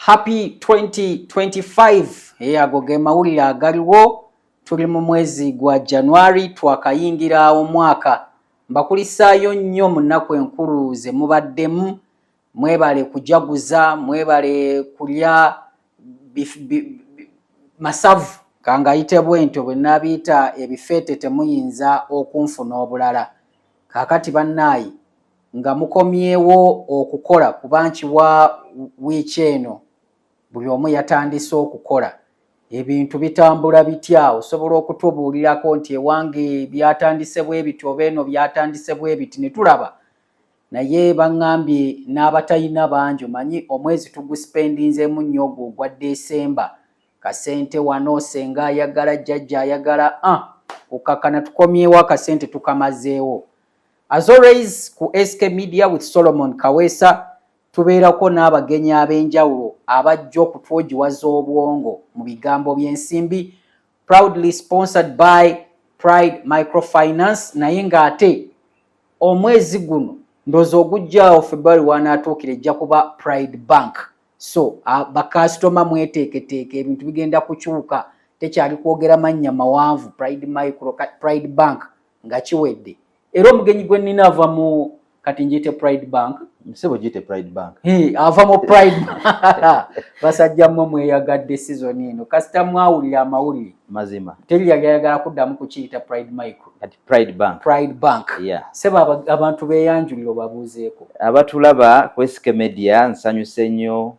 Happy 2025. Ago ge mawulire agaliwo. Tuli mu mwezi gwa January, twakayingira omwaka. Mbakulisaayo nnyo mu nnaku enkulu ze mubaddemu. Mwebale kujaguza, mwebale kulya masavu, kangayite bwentyo bwe naabiyita ebifeete, temuyinza okunfuna obulala. Kaakati bannaayi, nga mukomyewo okukola, kuba nkiwa wiiki eno buli omu yatandise okukola, ebintu bitambula bitya? Osobola okutubuulirako nti ewange byatandise bwe biti oba eno byatandise bwe biti, ne tulaba. Naye baŋŋambye n'abatalina bangi, omanyi omwezi tuguspendinzeemu nnyo ogwo ogwa Desemba, kasente wano senga ayagala, jjajja ayagala, ah, kukakkana tukomyewo akasente tukamazeewo. As always, ku SK Media with Solomon Kaweesa, tubeerako n'abagenyi ab'enjawulo abajja okutwogiwaza obwongo mu bigambo by'ensimbi, proudly sponsored by Pride Microfinance. Naye ng'ate omwezi guno, ndowooza ogujjaawo February wanaatuukira, ejja kuba Pride Bank. So bakasitoma mweteeketeeke, ebintu bigenda kukyuka, tekyali kwogera mannya mawanvu, Pride Micro, Pride Bank nga kiwedde. Era omugenyi gwe nnina ava mu, kati njiyite Pride Bank. Sebo, giyite Pride Bank. Hey, ava mu Pride. Basajja mmwe mweyagadde season eno, kasita mwawulira amawulire. Mazima. Teri yali ayagala kuddamu kukiyita Pride Micro. Kati Pride Bank. Pride Bank. Yeah. Sebo, abantu beeyanjulire, obabuuzeeko. Abatulaba ku SK Media, nsanyuse nnyo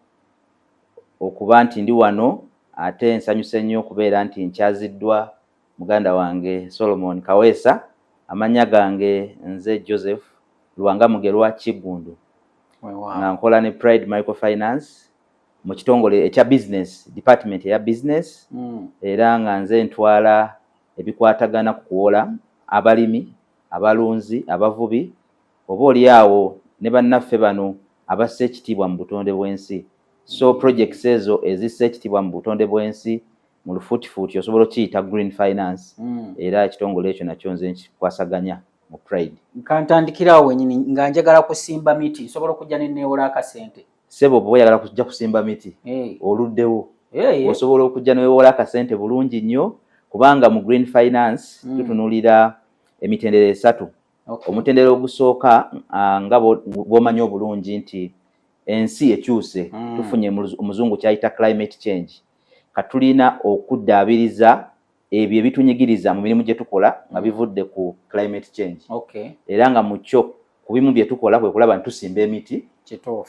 okuba nti ndi wano, ate nsanyuse nnyo okubeera nti nkyaziddwa muganda wange Solomon Kaweesa. Amannya gange nze Joseph Lwanga Mugerwa Kiggundu, nga nkola ne Pride Microfinance mu kitongole ekya business department, eya business, era nga nze ntwala ebikwatagana ku kuwola abalimi, abalunzi, abavubi, oba oli awo ne bannaffe bano abassa ekitiibwa mu butonde bw'ensi. So projects ezo ezissa ekitiibwa mu butonde bw'ensi, mu lufuutifuuti osobola okiyita green finance. Era ekitongole ekyo nakyo nze nkikwasaganya mu Pride. Kantandikirawo wenyini, nga njagala kusimba miti, nsobola okujja neneewola akasente? Sebo, bwe oyagala kujja kusimba miti, oluddewo. Osobola okujja neweewola akasente bulungi nnyo, kubanga mu green finance tutunulira emitendera esatu. Omutendera ogusooka, nga bw'omanyi obulungi nti ensi ekyuse, tufunye omuzungu kyayita climate change. Katulina okuddaabiriza ebyo ebitunyigiriza mu mirimu gye tukola nga bivudde ku climate change. Era nga mu kyo, ku bimu bye tukola kwe kulaba nti tusimba emiti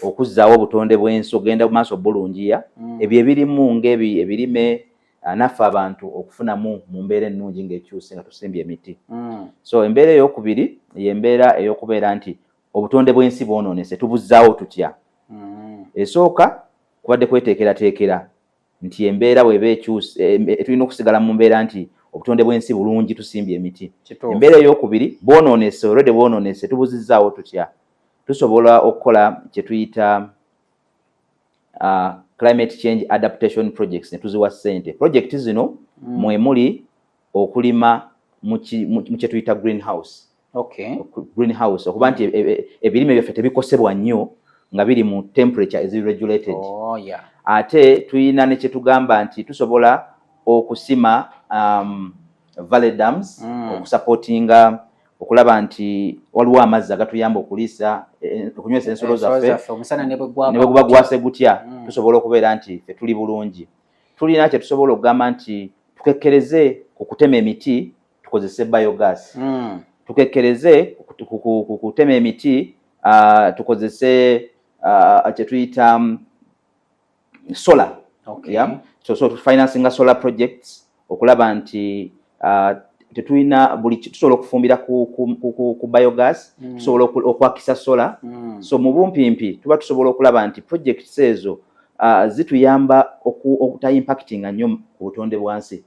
okuzzaawo obutonde bw'ensi, ogenda mu maaso bulungiya. Ebyo ebirimu ng'ebi ebirime, naffe abantu okufunamu mu mbeera ennungi ng'ekyuse nga tusimbye emiti. So embeera eyokubiri yembeera ey'okubeera nti obutonde bw'ensi bwonoonese, tubuzzaawo tutya? Esooka kubadde kweteekerateekera nti embeera bw'eba ekyuse, tulina okusigala mu mbeera nti obutonde bw'ensi bulungi, tusimbye emiti. Embeera eyokubiri, bwonoonese, already bwonoonese, tubuzizzaawo tutya? Tusobola okukola kye tuyita climate change adaptation projects ne tuziwa ssente. Project zino mwe muli okulima mu kye tuyita greenhouse. Greenhouse okuba nti ebirime byaffe tebikosebwa nnyo nga biri mu temperature eziri regulated. Ate tuyina ne kyetugamba nti tusobola okusima valley dams, okusupportinga okulaba nti waliwo amazzi agatuyamba okuliisa, okunywesa ensolo zaffe. Omusana ne bwe gwaka ne bwe guba gwase gutya, tusobola okubeera nti ffe tuli bulungi. Tulina kye tusobola okugamba nti tukekkereze ku kutema emiti, tukozese biogas. Tukekkereze ku kutema emiti, tukozese kye tuyita solar. Yeah? So financing solar projects okulaba nti tetulina buli, tusobola okufumbira ku biogas, tusobola okwakisa solar. So mu bumpimpi tuba tusobola okulaba nti projects ezo zituyamba obutaimpactinga nnyo ku butonde bwansi.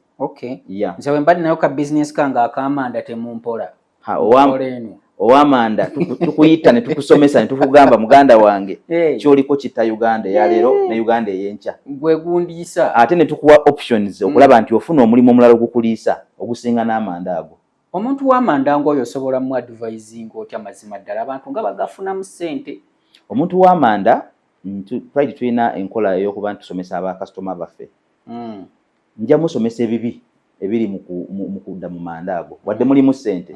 Yeah. Nze bwe mbadde nayo ka bizinesi kange akamanda, temumpola. Ha, Mpola eno. Ow'amanda tukuyita ne tukusomesa ne tukugamba, muganda wange, kyoliko kitta Uganda eyaleero ne Uganda ey'enkya. Gwe gundiisa. Ate ne tukuwa options okulaba nti ofuna omulimu omulala ogukuliisa ogusinga n'amanda ago. Omuntu w'amanda ng'oyo osobola mu advising otya? Mazima ddala abantu nga bagafunamu ssente. Omuntu w'amanda Pride tulina enkola ey'okuba nti tusomesa abakasitoma baffe. Nja musomesa ebibi ebiri mu kudda mu manda ago, wadde mulimu ssente.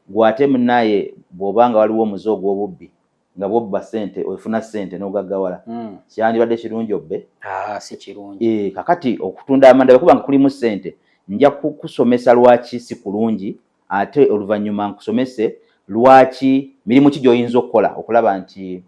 Gwate munaye bw'oba nga waliwo omuze ogw'obubbi, nga bwobba ssente ofuna ssente n'ogaggawala, kyandibadde kirungi obbe? Ah, si kirungi. Kakati okutunda amanda bwe kuba nga kulimu ssente, nja kukusomesa lwaki si kulungi, ate oluvannyuma nkusomese lwaki mirimu ki gy'oyinza okukola okulaba nti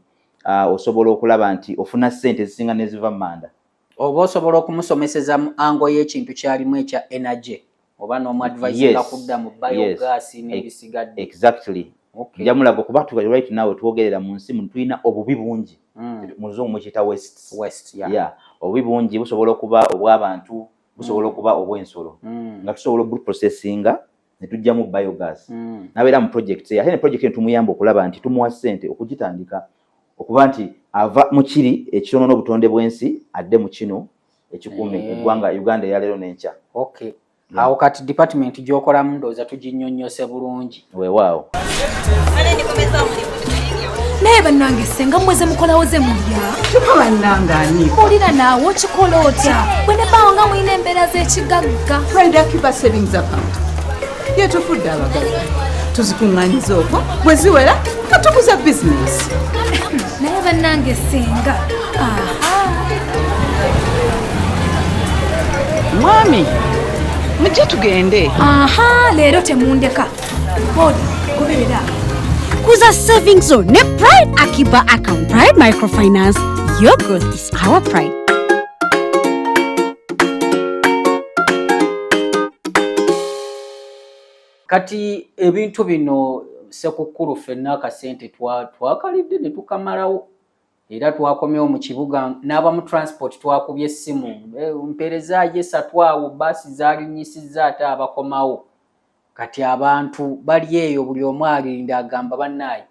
osobola okulaba nti ofuna ssente ezisinga n'eziva mu manda. Oba osobola okumusomeseza mu angle y'ekintu kyalimu ekya energy, oba n'omuadvisinga kudda mu biogas n'ebisigadde. Exactly. Njamulaga okuba right now twogerera mu nsi muno tulina obubi bungi. Mu Luzungu mukiyita waste. Waste, yeah. Yeah. Obubi bungi busobola okuba obw'abantu, busobola okuba obw'ensolo, nga tusobola obuprocessinga ne tujjamu biogas. Nabeera mu project, ate ne project eno tumuyamba okulaba nti tumuwa ssente okugitandika, okuba nti ava mu kiri ekyonoona obutonde bw'ensi adde mu kino ekikuuma eggwanga Uganda eyaleero n'enkya. Awo kati department gy'okolamu ndowooza tuginnyonnyose bulungi. Weewaawo. Naye bannange, senga mweze mukolawo ze mulya? Kyokka bannange, ani? Mpulira naawe okikola otya bwe ne bbaawo nga mulina embeera z'ekigagga? Pride Akiba Savings Account yetufudde abagagga. Tuzikuŋŋanyiza okwo, bwe ziwera katukuza bizinesi. Naye bannange, senga, aha. Mwami, mujje tugende. Aha, leero temundeka. Boda, goberera. Kuza Savings Zone ne Pride Akiba Account. Pride Microfinance, your growth is our pride. Kati ebintu bino, Sekukkulu, ffenna akasente twakalidde ne tukamalawo, era twakomyewo mu kibuga n'abamu transport twakubye essimu, mpeerezaayo esatu awo, baasi zaalinyisizza ate abakomawo. Kati abantu bali eyo, buli omu alinda, agamba, "Bannaaye,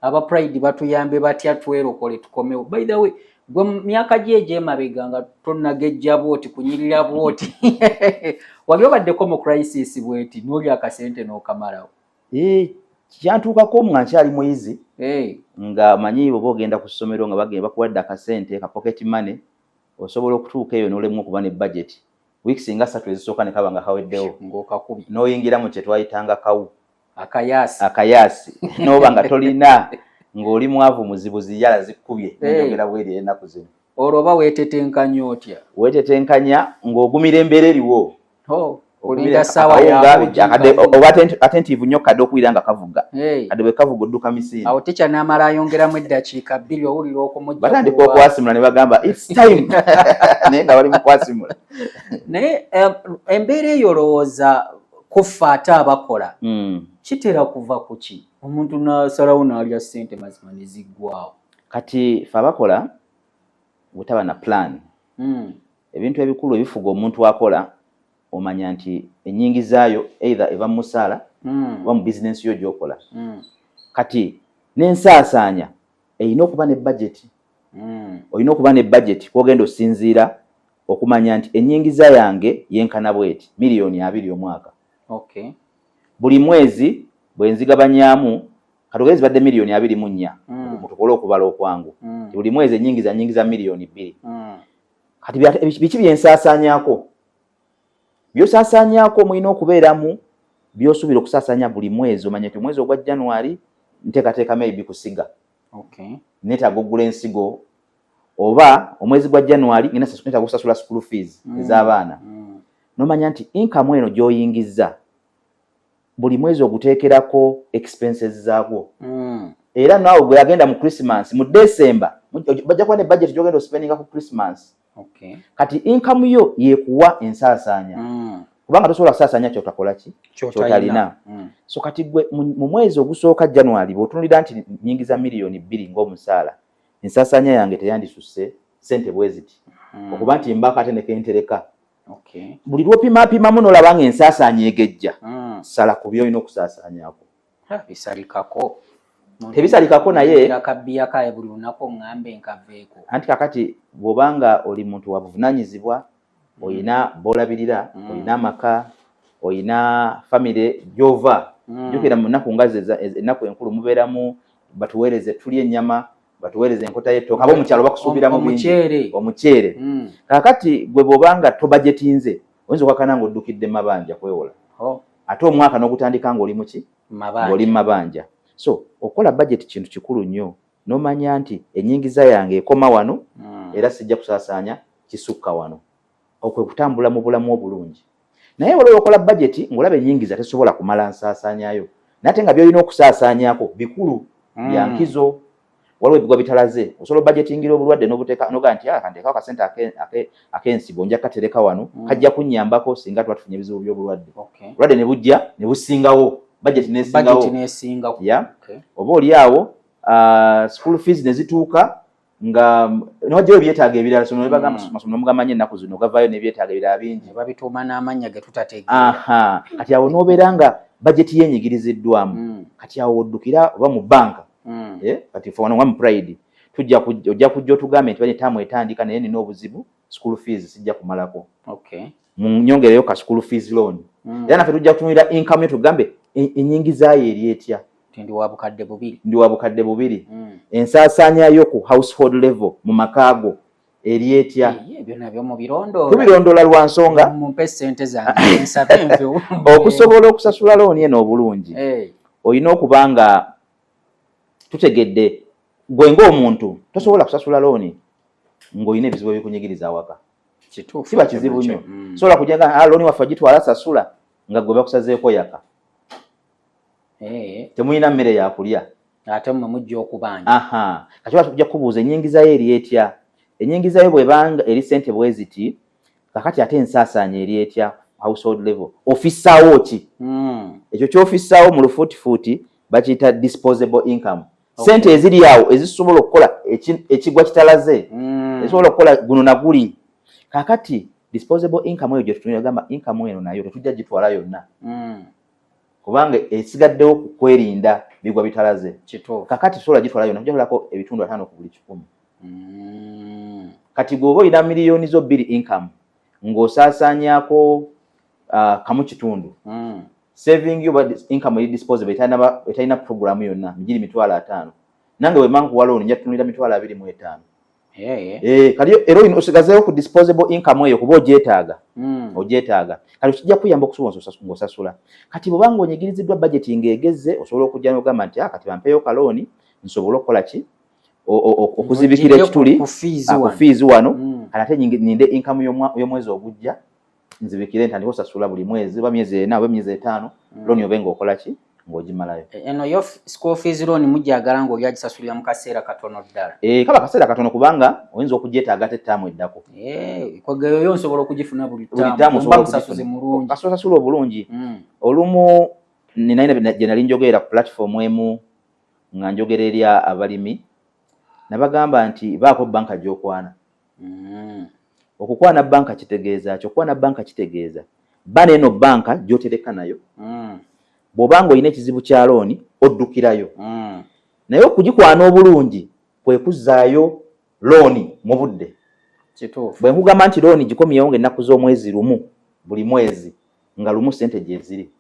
aba Pride batuyambe batya twerokole tukomewo?" By the way, gwe mu myaka gye egy'emabega nga tonnagejja bwoti, kunyirira bwoti, wali obaddeko mu crisis bweti n'oli akasente n'okamalawo? Kyantuukako nga nkyali muyizi, nga manyi bw'oba ogenda ku ssomero nga bagenda bakuwadde akasente ka pocket money, osobola okutuuka eyo n'olemwa okuba ne budget. Weeks nga 3 ezisooka ne kaba nga kaweddewo. Ng'okakubye. N'oyingira mu kye twayitanga kawu. Akayaasi. Akayaasi, n'oba nga tolina, ng'oli mwavu muzibu, ziyala zikkubye, nenjogera bweri ennaku zino. Olwo oba weetetenkanya otya? Weetetenkanya ng'ogumira embeera eriwo. Oh, olinda ssaawa. Oba attentive nnyo kadde okuwulira nga kavuga. Kadde bwe kavuga odduka misinde. Awo tica n'amala ayongeramu eddakiika 2, owulira okumujja. Batandika okwasimula ne bagamba, "It's time," naye nga bali mu kwasimula. Naye embeera eyo, olowooza kuffa ate abakola kitera kuva ku ki, omuntu n'asalawo n'alya ssente mazima ne ziggwawo? Kati fe abakola bwetaba na plan. Ebintu ebikulu ebifuga omuntu akola, omanya nti ennyingizaayo either eva mu musaala oba mu bizinensi yo gy'okola. Kati n'ensaasaanya erina okuba ne budget. Olina okuba ne budget kwogenda osinziira okumanya nti ennyingiza yange yenkana bweti, miliyoni 20 omwaka. Buli mwezi bwe nzigabanyaamu, katugeze zibadde miliyoni 24, tukole okubala okwangu, buli mwezi ennyingiza nyingiza miliyoni 2. Kati biki byensaasaanyako? Byosaasaanyako mulina okubeeramu byosuubira okusaasaanya buli mwezi. Omanye nti omwezi ogwa January nteekateeka maybe kusiga, neetaaga okugula ensigo, oba omwezi gwa January neetaaga okusasula school fees ez'abaana. Nomanya nti income eno gy'oyingizza buli mwezi oguteekerako expenses zaagwo. Era naawe gwe agenda mu Christmas mu December, bajja kuba ne budget gy'ogenda ospendinga ku Christmas. Kati income yo yekuwa ensaasaanya, kubanga tosobola kusaasaanya kyotakola ki? Kyotalina. So kati gwe mu mwezi ogusooka January, bw'otunulira nti nyingiza miliyoni 2 ng'omusaala, ensaasaanya yange teyandisusse sente bwe ziti, okuba nti mbaako ate ne kentereka. Buli lw'opimaapimamu n'olaba nga ensaasaanya egejja, sala ku by'olina okusaasaanyako. Bisalikako. Tebisalikako, naye Akabbiya kaye buli lunaku oŋŋambe nkaveeko. Anti kakati bw'obanga oli muntu wa buvunaanyizibwa, oyina b'olabirira, oyina amaka, oyina famire gy'ova. Jjukira mu nnaku nga zo ennaku enkulu mubeeramu batuweereze, tulya ennyama. Batuweereza enkota y'ettooke, ab'omukyalo bakusuubira mu bingi. Omuceere. Omuceere. Kaakati gwe bw'obanga tobajetinze, oyinza okwakana ng'oddukidde mu mabanja kwewola. Oh. Ate omwaka n'ogutandika ng'oli muki? Mabanja. Ng'oli mu mabanja. So okukola budget kintu kikulu nnyo, n'omanya nti ennyingiza yange ekoma wano, era sijja kusaasaanya kisukka wano. Okwe kutambula mu bulamu obulungi. Naye waliwo okola budget ng'olaba ennyingiza tesobola kumala nsaasaanyayo, naye ate nga by'olina okusaasaanyako bikulu, bya nkizo. Waliwo ebigwa bitalaze, osobola obudgetingira obulwadde n'obuteeka noga nti, "Ah, kanteekawo akasente ak'ensigo, nja katereka wano, kajja kunnyambako singa tuba tufunye ebizibu by'obulwadde." Obulwadde ne bujja ne busingawo budget, n'esingawo. Budget n'esingawo. Yeah. Oba oli awo, school fees ne zituuka nga newajjayo ebyetaago ebirala. So nebagamba masomero mugamanyi ennaku zino gavaayo n'ebyetaago ebirala bingi. Ne babituuma n'amannya ge tutategeera. Aha, kati awo n'obeera nga budget yenyigiriziddwamu. Kati awo oddukira oba mu banka. Eh, kati fe wano nga mu Pride tujja ojja kujja otugambe nti bane taamu etandika, naye nina obuzibu, school fees sijja kumalako, munyongereyo ka school fees loan. Era naffe tujja kutunulira income yo, tugambe ennyingizaayo eri etya. Nti ndi wa 2000. Ndi wa 2000. Ensaasaanyayo ku household level, mu makaago, eri etya? Ye, ebyo nabyo mubirondoola? Tubirondoola lwa nsonga Mumpe sente zange nsabe nvewo. Okusobola okusasula looni eno obulungi, olina okuba nga tutegedde gwe ng'omuntu tosobola kusasula looni ng'olina ebizibu ebikunyigiriza awaka. Kituufu. Kiba kizibu nnyo. Sobola kujja nga, "Ah, looni waffe ogitwala, sasula," nga gwe bakusazeeko yaka, temulina mmere yakulya. Ate mmwe mujja okubanja. Aha, kati oba tujja kubuuza ennyingizayo eri etya. Ennyingizayo bwebanga eri sente bwe ziti, kakati ate ensaasaanya eri etya household level, ofissaawo ki? Ekyo kyofissaawo mu lufuutifuuti bakiyita disposable income, sente eziri awo ezisobola okukola ekigwa kitalaze, ezisobola okukola guno na guli. Kakati disposable income eyo gyetutunira, gamba income eno nayo tetujja gitwala yonna, kubanga esigaddewo ku kwerinda bigwa bitalaze. Kakati sobola gitwala yonna, tujja tulako 50 ku buli 100. Kati gweoba olina miliyoni zo 2 income, ng'osaasaanyaako 1.5, saving yo oba income eri disposable etalina program yonna migiri 50,000. Nange bwe mankuwa loan, nja tutunulira 25,000. Eh, kali era olina osigazeewo ku disposable income eyo, kuba ogyetaaga. Ogyetaaga. Kati kijja kuyamba okusobola ng'osasula. Kati bw'obanga onyigiriziddwa budget ng'egezze, osobola okujja n'ogamba nti, "Ah, kati bampeeyo kalooni nsobole okukola ki? Okuzibikira Ng'oggyeko ekituli ku fees ah, ku wano. fees wano. Kati ate ninde income y'omwezi ogujja, nzibikire, ntandike osasula buli mwezi oba myezi 4 oba emyezi 5, looni obe ng'okola ki? Ng'ogimalayo." Eno yo school fees loan mujjagala ng'oli agisasulira mu kaseera katono ddala. Eh, kaba kaseera katono, kubanga oyinza okugyetaaga ate ettaamu eddako. Eh, kwegeyo yo nsobola okugifuna buli Buli ttaamu, ttaamu mba osobola musasuze okugifuna. mulungi. Kasasula obulungi. Olumu nina gye nali njogerera ku platform emu nga njogera eri abalimi, nabagamba nti baako banka gy'okwana. Okukwana banka kitegeeza ki? Okukwana banka kitegeeza bana eno banka gy'otereka nayo, bw'obanga olina ekizibu kya looni oddukirayo. Naye okugikwana obulungi kwe kuzzaayo looni mu budde. Bwe nkugamba nti looni gikomyewo ng'ennaku z'omwezi 1 buli mwezi, nga 1 sente gyeziri,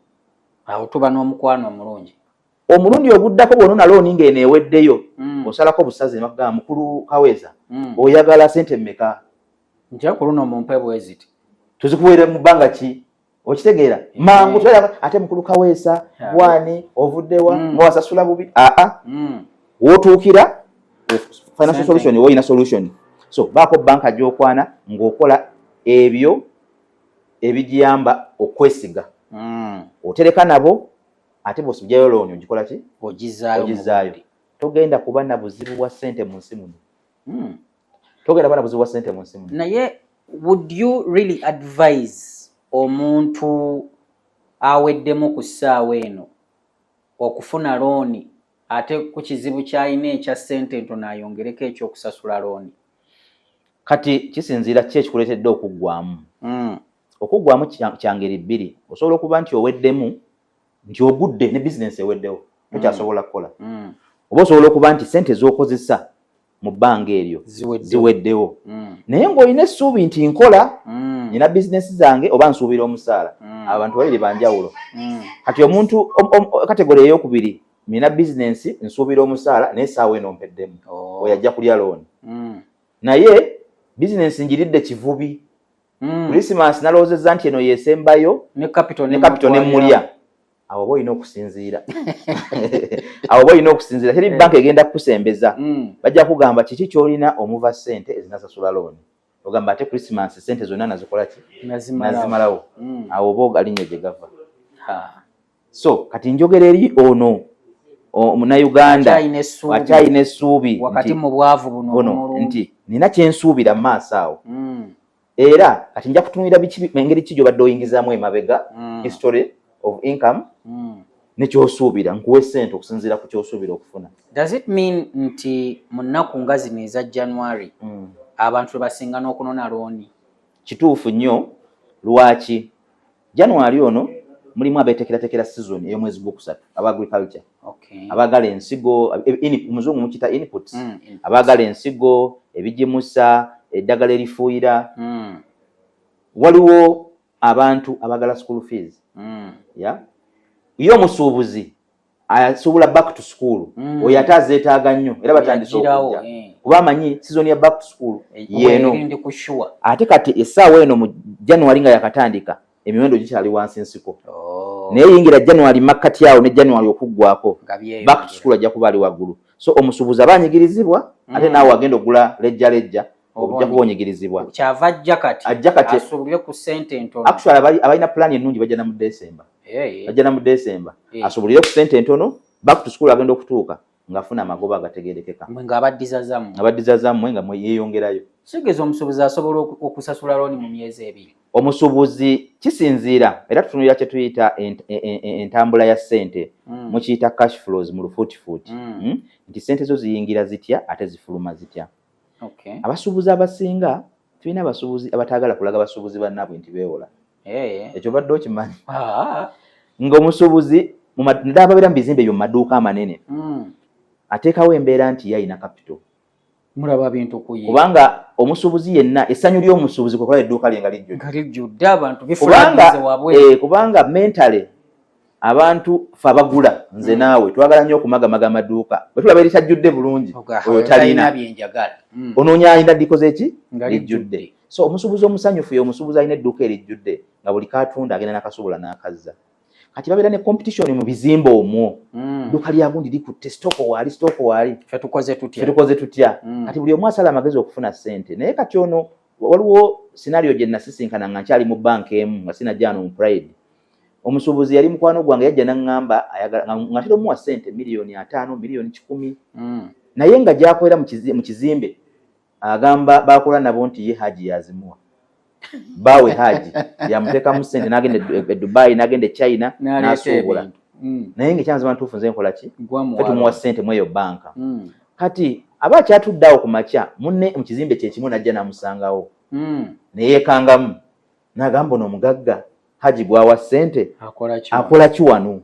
Awo tuba n'omukwano omulungi. Omulundi oguddako bw'onona looni ng'eno eweddeyo, osalako busazi ne bakugamba, "Mukulu Kaweesa, oyagala sente mmeka?" Nja ku luno mumpe bwe ziti. Tuzikuweere mu bbanga ki? Okitegeera mangu toyagala, ate mukulu Kaweesa bwani ovuddewa, nga wasasula bubi. Aa, wootuukira financial solution, woyina solution. So baako banka gy'okwana ng'okola ebyo ebigiyamba okwesiga, otereka nabo, ate bw'osibyayo looni ogikola ki? Ogizaayo mu Ogizaayo. budde. Togenda kuba na buzibu bwa ssente mu nsi muno. Togenda kuba na buzibu bwa ssente mu nsi muno. Naye would you really advise omuntu aweddemu ku ssaawa eno okufuna looni, ate ku kizibu ky'alina ekya ssente entono ayongereko ekyokusasula looni? Kati kisinziira ki ekikuleetedde okuggwamu. Okuggwamu kya ngeri bbiri. Osobola okuba nti oweddemu nti ogudde ne bizinensi eweddewo, tokyasobola kukola, oba osobola okuba nti sente z'okozesa mu bbanga eryo Ziweddewo. ziweddewo, naye ng'olina essuubi nti nkola, nina bizinensi zange oba nsuubira omusaala. Abantu babiri banjawulo. Kati omuntu category eyokubiri Nina bizinensi, nsuubira omusaala, naye essaawa eno mpeddemu. Oyo ajja kulya looni. Naye bizinensi ngiridde kivubi. Christmas nalowoozezza nti eno yesembayo ne capital ne capital ne mulya. Awo oba olina okusinziira, awo oba olina okusinziira, teri banka egenda kukusembeza. Bajja kugamba kiki ky'olina omuva ssente ezinasasula looni. Ogamba ate Christmas ssente zonna nazikola ki? Nazimalawo. Nazimalawo. Awo oba ogalinnya gye gava. So kati njogera eri ono omunnayuganda Akyalina essuubi. Akyalina essuubi wakati nti mu bwavu buno buno obumulumbi. Nti nina kyensuubira mu maaso awo, era kati nja kutunulira biki, engeri ki gy'obadde oyingizaamu emabega, history of income, nekyosuubira, nkuwe ssente okusinziira ku kyosuubira okufuna. Does it mean nti mu nnaku nga zino eza January abantu lwe basinga n'okunona looni? Kituufu nnyo. Lwaki? January ono mulimu abeetekeratekera season ey'omwezi gwokusatu, aba agriculture, abaagala ensigo, muzungu mukita inputs, Inputs. Abaagala ensigo, ebigimusa, eddagala erifuuyira. Waliwo abantu abaagala school fees. Ya, ye omusuubuzi asuubula back to school, oyo ate azeetaaga nnyo, era batandise Yagirawo, okujja kuba amanyi season ya back to school yeeno. Ndi ku sure. Ate kati essaawa eno mu January nga yakatandika, emiwendo gikyali wansi nsiko. Naye yingira January makkati awo ne January okuggwako, Nga byeyongera. back to school ajja kuba ali waggulu. So omusuubuzi aba anyigirizibwa, ate naawe agenda ogula lejja lejja, Oba ojja kuba onyigirizibwa. Kyava ajja kati Ajja kati. asuubulire ku ssente entono. Actually, abalina plan ennungi bajja na mu December. Bajja na mu December, asuubulire ku ssente entono, back to school agenda okutuuka ng'afuna amagoba agategerekeka. Mwe ng'abaddiza zammwe. Abaddiza zammwe nga mwe yeeyongerayo. Kitegeeza omusuubuzi asobola okusasula looni mu myezi 2? Omusuubuzi kisinziira, era tutunulira kye tuyita entambula ya ssente, mukiyita cash flows mu lufuutifuuti. Nti ssente zo ziyingira zitya ate zifuluma zitya. Abasuubuzi abasinga, tulina abasuubuzi abataagala kulaga basuubuzi bannaabwe nti beewola. Ekyo badde okimanyi? Ng'omusuubuzi naddala ababeera mu bizimbe ebyo mu maduuka amanene, ateekawo embeera nti ye alina capital. Mulaba bintu ku ye. Kubanga omusuubuzi yenna, essanyu ly'omusuubuzi kwe kulaba edduuka lye nga lijjudde. Nga lijjudde abantu, Kubanga bifulagize wabweru. Kubanga mentally abantu fe abagula, nze naawe, twagala nnyo okumagamaga amaduuka. Bwe tulaba eritajjudde bulungi, oyo oyo talina talina byenjagala. Onoonya alina likoze ki? Nga lijjudde. lijjudde. So omusuubuzi omusanyufu ye omusuubuzi alina edduuka erijjudde, nga buli katunda agenda n'akasobola n'akazza. Kati babeera ne competition mu bizimbe omwo. Dduuka lya gundi likutte stock, waali stock waali. Ffe tukoze tutya? Ffe tukoze tutya? Kati buli omu asala amagezi okufuna ssente. Naye kati ono waliwo scenario gye nasisinkana nga nkyali mu banka emu, nga sinajja wano mu Pride. Omusuubuzi yali mukwano gwange, yajja n'aŋŋamba ayagala, nga ntera omuwa ssente 50 miliyoni, 100 miliyoni. Naye nga gy'akolera mu kizimbe, agamba bakola nabo nti ye Haji yazimuwa, baawe Haji yamuteekamu ssente n'agenda e Dubai, n'agenda e China, n'aleeta n'asuubula. ebintu. Naye nga ekyamazima ntuufu, nze nkola ki? Gwa Ffe muwala. tumuwa ssente mu eyo banka. Kati aba akyatudde awo ku makya, munne mu kizimbe kye kimu n'ajja n'amusangawo, ne yeekangamu n'agamba, ono omugagga Haji gwawa ssente akola ki? Akola ki wano?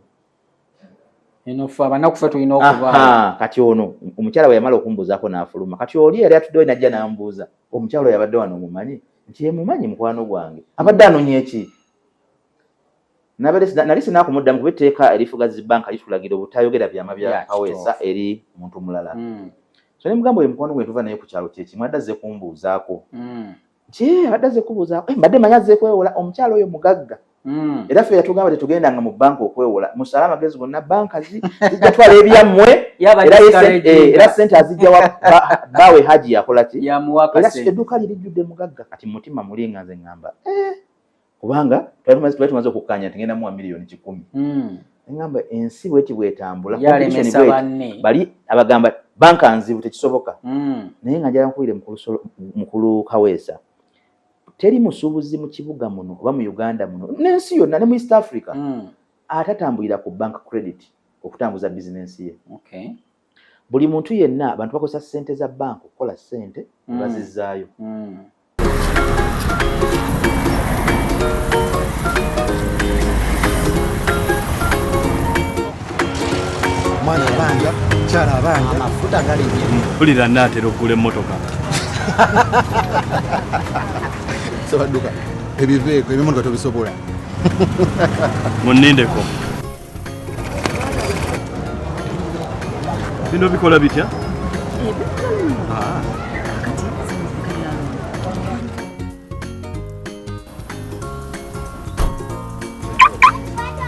Eno ffe abanaku ffe tulina okuba. Aha, kati ono omukyala bwe yamala okumbuuzaako n'afuluma. Kati oli yali atuddewo n'ajja n'ambuuza, omukyala oyo abadde wano omumanyi? Nti yemumanyi, mukwano gwange, abadde anoonya eki? Nali sinaakumuddamu, kuba etteeka erifuga zibanka litulagira obutayogera byama bya Kaweesa eri muntu mulala. So ne mugamba, oyo mukwano gwe, tuva naye ku kyalo kyekimu, adde azze kumbuuzaako. Nti abadde azze kubuuzaako. Mbadde manyi azze kwewola, omukyala oyo mugagga. Era ffe yatugamba tetugendanga mu banka okwewola, musale amagezi gonna, banka zijja twala ebyammwe. Era sente azijja wa baawe Haji yakola ki? Era edduuka lye lijjudde mugagga. Kati mutima muli nga nze ŋŋamba, kubanga twali tumaze okukkanya nti ngenda muwa 100 miliyoni. Ŋŋamba ensi bweti bwetambula, bali abagamba banka nzibu, tekisoboka. Naye nga njala nkubire mukulu Kaweesa, teri musuubuzi mu kibuga muno oba mu Uganda muno n'ensi yonna ne mu East Africa atatambulira ku bank credit okutambuza bizinensi ye. Buli muntu yenna, abantu bakozesa ssente za banka okukola ssente ne bazizzaayo. Mwana abanja, kyala abanja. Amafuta galinye. Mpulira naatera okugula emmotoka. Sebadduka, ebiveeko, ebimotoka tobisobola. Munnindeko. Bino bikola bitya?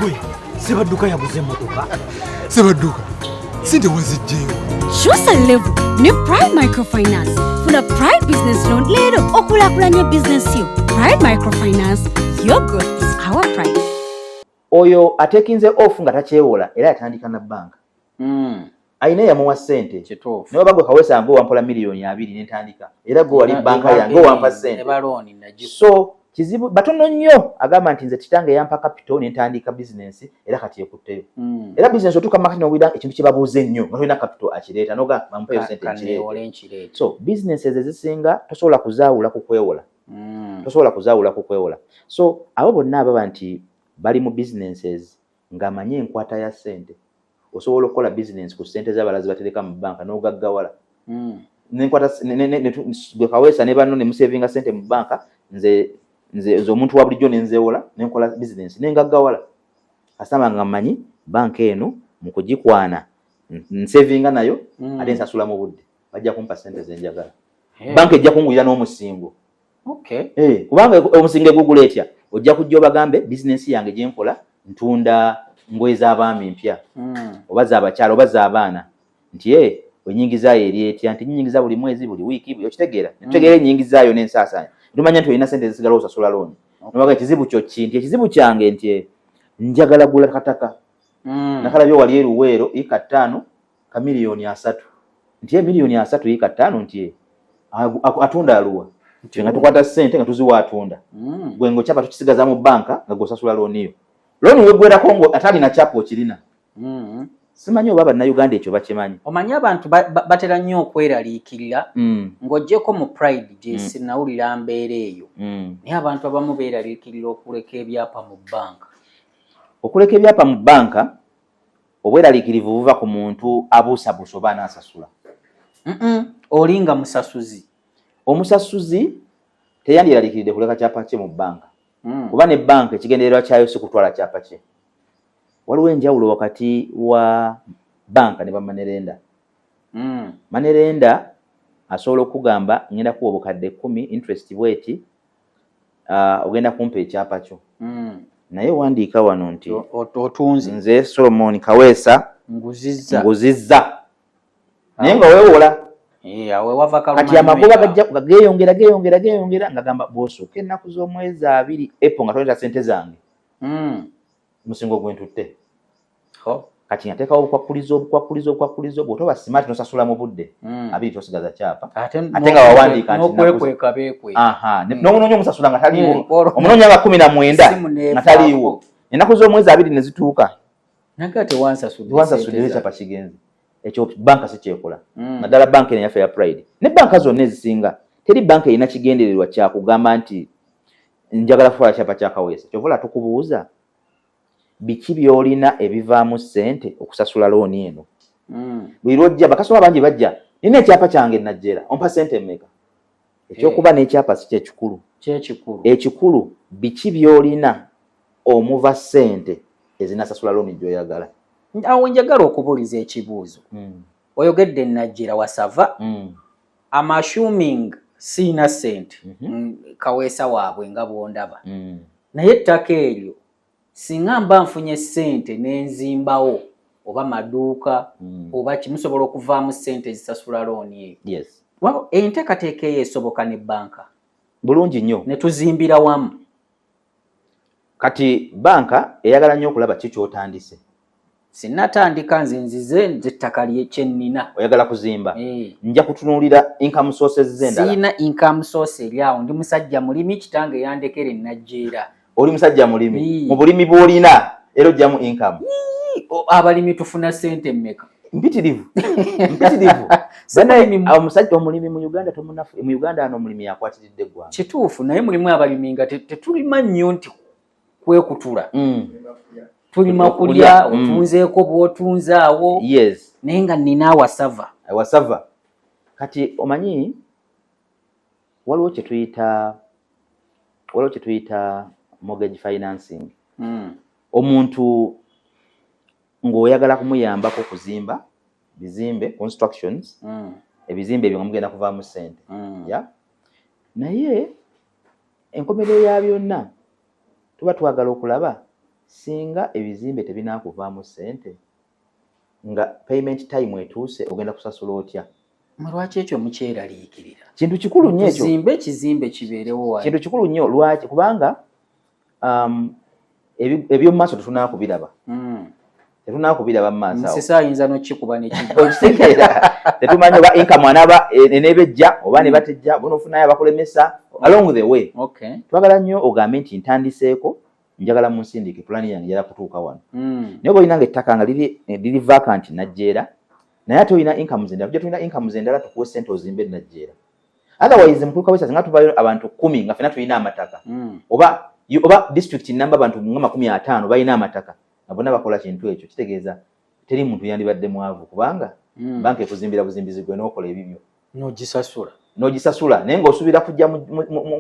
Gwe, Sebadduka yaguze emmotoka. Sebadduka, sente wazijjeyo. Kyusa level ne Pride Microfinance. Funa Pride Business Loan leero okulaakulanya bizinesi yo. Pride Microfinance, your growth is our pride. Oyo atekinze off nga takyewola era yatandika na banka. Ayina eyamuwa ssente. Naye oba gwe Kaweesa nga owampola 20,000,000 nentandika era gwe wali banka yange owampa ssente. So kizibu batono nnyo agamba nti nze kitange yampa capital nentandika business era kati ekutteyo. Era business otuuka makati n'owulira ekintu kye babuuza ennyo nga tolina capital akireeta noga bampeeyo ssente nkireete. So businesses ezisinga tosobola kuzaawula ku kwewola. Tosobola kuzaawula ku kwewola. So abo bonna ababa nti bali mu businesses ng'amanyi enkwata ya ssente, osobola okukola business ku ssente z'abalala ze batereka mu banka n'ogaggawala. Nenkwata gwe Kaweesa ne banno ne musevinga ssente mu banka, nze nze omuntu wa bulijjo ne nzeewola ne nkola business ne ngaggawala. Kasitama nga mmanyi banka eno mu kugikwana nsevinga nayo ate nsasula mu budde, bajja kumpa ssente ze njagala. Banka ejja kungulira n'omusingo. Kubanga omusingo egugula etya? Ojja kujja obagambe bizinensi yange gye nkola ntunda ngoye z'abaami mpya oba z'abakyala oba z'abaana, nti enyingizaayo eri etya, nti nyingiza buli mwezi buli wiiki buli okitegeera netutegeera enyingizaayo n'ensaasaanya tumanya nti olina sente ezisigala osasula looni. Nobaga ekizibu kyo ki, nti ekizibu kyange nti njagala gula kataka nakalabye wali eruweero ika 5 ka 30,000,000, nti 30,000,000 ika 5, nti atunda aluwa, nga tukwata ssente nga tuziwa atunda. Gwe ng'okyapa tukisigaza mu banka nga gw'osasula looni yo. Looni weggwerako ngo atalina kyapa okirina. Simanyi oba bannayuganda ekyo bakimanyi. Omanyi abantu batera nnyo okweraliikirira ng'oggyeko mu Pride gye sinawulira mbeera eyo. Naye abantu abamu beeraliikirira okuleka ebyapa mu banka. Okuleka ebyapa mu banka obweraliikirivu buva ku muntu abuusabuusa oba anaasasula. Oli nga musasuzi. Omusasuzi teyandyeraliikiridde kuleka kyapa kye mu banka. Kuba ne banka ekigendererwa kyayo si kutwala kyapa kye. Waliwo enjawulo wakati wa banka ne bamanerenda. Manerenda asobola okugamba ngenda kuwa obukadde 10 interest bweti, ogenda kumpa ekyapa kyo. Naye wandiika wano nti otunze. Nze Solomon Kaweesa nguzizza. Nguzizza. Naye nga weewola. Awo wava Kati amagoba geeyongera geeyongera geeyongera ngagamba bw'osukka ennaku z'omwezi 2 epo nga toleta ssente zange. Musingo gwe ntutte. Kati nteekawo obukwakkulizo obukwakkulizo obukwakkulizo bw'otoba smart n'osasula mu budde 2 tosigaza kyapa. Ate nga wawandiika nti n'okwekweka beekweka. N'omunoonya omusasula nga taliiwo. Omunoonya nga 19 nga taliiwo. Ennaku z'omwezi 2 ne zituuka. Naga tewansasudde. Tewansasudde ekyapa kigenze. Ekyo banka si kyekola. Naddala banka eno yaffe ya Pride. Ne banka zonna ezisinga teri banka erina kigendererwa kya kugamba nti njagala kutwala kyapa kya Kaweesa. Ky'ova olaba tukubuuza biki by'olina ebivaamu ssente okusasula looni eno. Buli lw'ojja bakasitoma bangi bajja nina ekyapa kyange Najjera ompa ssente mmeka? Ekyokuba n'ekyapa si kyekikulu. Kyekikulu. Ekikulu biki by'olina omuva ssente ezinasasula looni gy'oyagala. Awo njagala okubuuliza ekibuuzo. Oyogedde Najjera wasava. I'm assuming siina ssente Kaweesa waabwe nga bw'ondaba. Naye ettaka eryo singa mba nfunye ssente n'enzimbawo oba maduuka oba kimusobola okuvaamu ssente ezisasula looni eyo. Yes. Well, enteekateeka eyo esoboka ne banka. Bulungi nnyo. Ne tuzimbira wamu. Kati banka eyagala nnyo okulaba ki ky'otandise. Sinnatandika nze nzize ettaka kye nnina. Oyagala kuzimba. Nja kutunuulira income sources z'endala. Sirina income source eri awo, ndi musajja mulimi kitange yandekera ennajjeera. Oli musajja mulimi. Mu bulimi bw'olina era ojjamu income. Abalimi tufuna ssente mmeka? Mpitirivu. Mpitirivu. Omusajja omulimi mu Uganda tomunafu. Mu Uganda ano omulimi akwatiridde eggwanga. Kituufu naye mulimu abalimi nga tetulima nnyo nti kwekutula. Tulima kulya otunzeeko bw'otunze awo. Yes. Naye nga nnina awasava. Awasava. Kati omanyi waliwo kye tuyita mortgage financing. Omuntu ng'oyagala kumuyambako kuzimba Bizimbe, constructions. Ebizimbe ebyo nga mugenda kuvaamu ssente. Ya, naye enkomerero ya byonna tuba twagala okulaba singa ebizimbe tebinaakuvaamu ssente, nga payment time etuuse, ogenda kusasula otya? Mwe lwaki ekyo mukyeraliikirira? Kintu kikulu nnyo ekyo. Tuzimbe ekizimbe kibeerewo wali. Kintu kikulu nnyo. Lwaki? Kubanga eby'omu maaso tetunaakubiraba. Tetunaakubiraba mu maaso awo. Musisi ayinza n'okikuba nekigwa. Okitegeera? Tetumanyi oba income anaaba eneeba ejja oba ne batejja, bona ofunayo abakulemesa along the way. Twagala nnyo ogambe nti ntandiseeko, njagala munsindike pulaani yange, njagala kutuuka wano. Naye oba olina nga ettaka nga liri vacant Najjeera, naye ate olina incomes endala, tujja tulina incomes endala, tukuwe sente ozimbe Najjeera. Otherwise mukuluka wesa singa tuvayo abantu 10 nga ffena tulina amataka, oba district namba abantu nga 50 balina amataka nga bonna bakola kintu ekyo, kitegeeza teri muntu yandibadde mwavu, kubanga banka ekuzimbira buzimbizi, gwe n'okola ebibyo. N'ogisasula. N'ogisasula, naye ng'osuubira kujja mu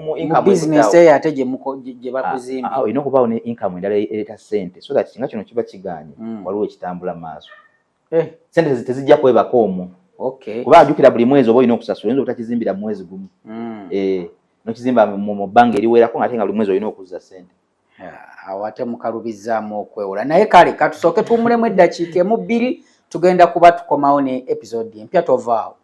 mu income bizinesi ekuddawo. Eyo ate gye bakuzimbira. Ah, olina okubaawo ne income endala ereeta ssente, so that singa kino kiba kigaanye, waliwo ekitambula mu maaso. Sente tezijja kwebaka omwo. Kuba ajjukira buli mwezi oba olina okusasula, oyinza obutakizimbira mu mwezi gumu. Eh, nokizimba mu bbanga eriwerako, ate nga buli mwezi olina okuzza ssente. Ah, awo ate mukalubizzaamu okwewola. Naye kale katusooke tuwummulemu eddakiika emu bbiri, tugenda kuba tukomawo ne episode empya. Tovaawo.